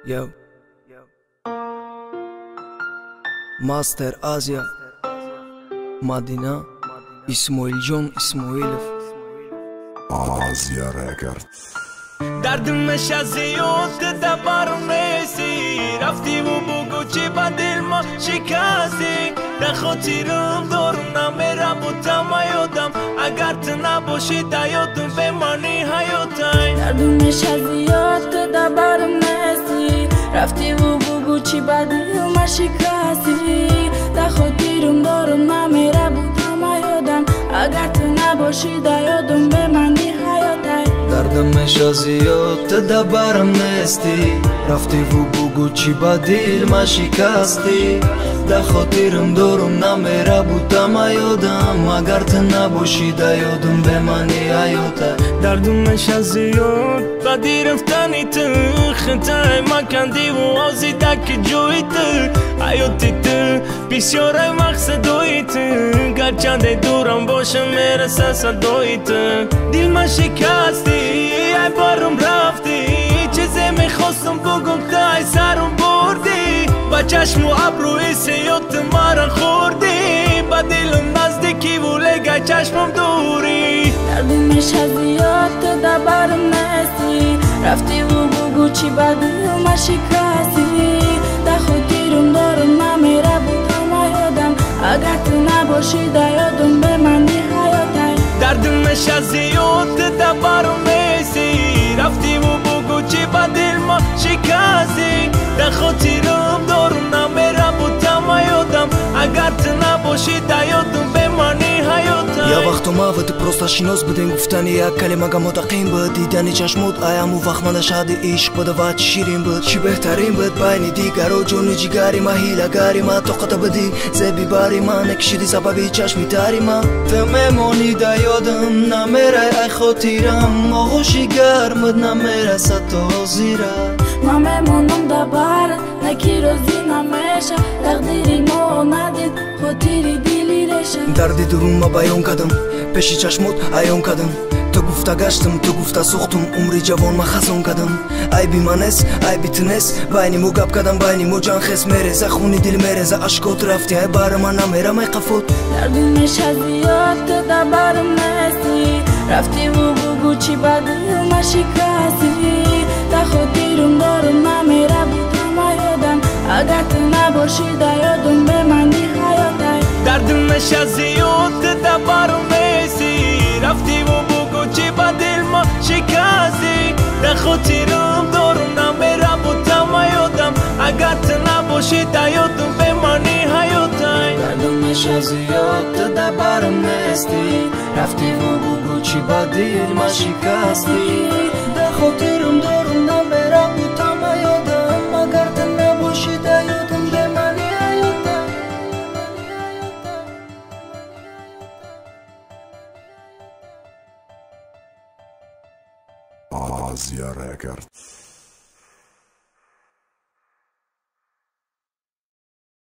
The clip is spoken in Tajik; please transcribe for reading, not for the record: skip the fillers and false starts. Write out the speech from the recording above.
Yo. Master Asia, Madina, Исмоилҷон Исмоилов. Asia Records. Дардимаш аз ёд да баром неси, рафтиву бугӯ чӣ ба дил ма шикастӣ. Дар хотирам дорум намерам бу тама ёдам, агар ту набошӣ да ёдум бемаъни ҳаётай. Дардимаш аз ёд да баром неси, рафтиву бугӯ чӣ ба дил ма шикастӣ. Дар хотирам дорум намерам бу тама ёдам, агар ту набошӣ да ёдум бемаъни ҳаётай. Дардимаш аз ёд да барам нестӣ, рафтиву бугӯ чӣ ба дил ма шикастӣ. Дар хотирам дорум намера бу тама ёдам, агар ту набошӣ да ёдум бемаъни ҳаётай. Дардимаш аз ёд баъди рафтани ту, хитай макандиву озида ки ҷои ту. Ҳаёти ту бисёрай мақсадои ту, гарчанде дурам бошам мераса садои ту. Дил ма шикастӣ, ай баром рафтӣ, чизе мехостам бугум ту ай сарум бурдӣ. Ба чашму абрӯи сиёҳ ту мара хӯрдӣ, ба дилам наздикиву легай чашмам дурӣ. Дардимаш аз ёд ту да баром нестӣ, рафтиву бугӯ чӣ ба дил ма шикастӣ. Дар хотирам дорум намера бу тама ёдам, агар ту набошӣ да ёдум бемаъни ҳаётай. Дардимаш аз ёд ту да баром нестӣ, рафтиву бугӯ чӣ ба дил ма шикастӣ. Дар хотирам дорум намера бу тама ёдам, агар ту набошӣ да ёдум бемаъни ҳаётай. Я вақту мава ту просто шинос будем, гуфтани як калима гамотақин буд. Дидани чашмот аяму вақт мана шаҳди ишқ буда ва чӣ ширин буд, чӣ беҳтарин буд байни дигаро. Ҷону ҷигари ма, ҳилагари ма, тоқата будӣ зеби бари ма, накишиди сабаби чашми тари ма. Ту мемонӣ да ёдам, намерай ай хотирам, оғӯши гармат намерасад то ҳозира. Ман мемонам да барат, на ки розӣ намеша, тақдири мо надид хотири дили реша. Дарди дурума баён кардам, пеши чашмот аён кардам, ту гуфта гаштам, ту гуфта сӯхтум, умри ҷавон ма хазон кардам. Айби ман нест, айби ту нест, байни мо гап кардам, байни мо ҷанхез мереза, хуни дил мереза, ашкот рафти, ай баҳри ман намерам ай қафот. Дардимаш аз ёд ту да баром нестӣ, рафтиву бугӯ чӣ ба дил ма шикастӣ. Дар хотирам дорум намера бу тама ёдам, агар ту набошӣ да ёдум бемаъни ҳаётай. Дардимаш аз ёд ту да баром нестӣ, рафтиву бугӯ чӣ ба дил ма шикастӣ. Дар хотирам дорум намера бу тама ёдам, агар ту набошӣ да ёдум бемаъни ҳаётай. Дардимаш аз ёд ту да баром нестӣ, рафтиву бугӯ чӣ ба дил ма шикастӣ. Дар хотирам дорум намера бу тама ёдам, агар ту набошӣ да ёдум бемаъни ҳаётай. Asia Records.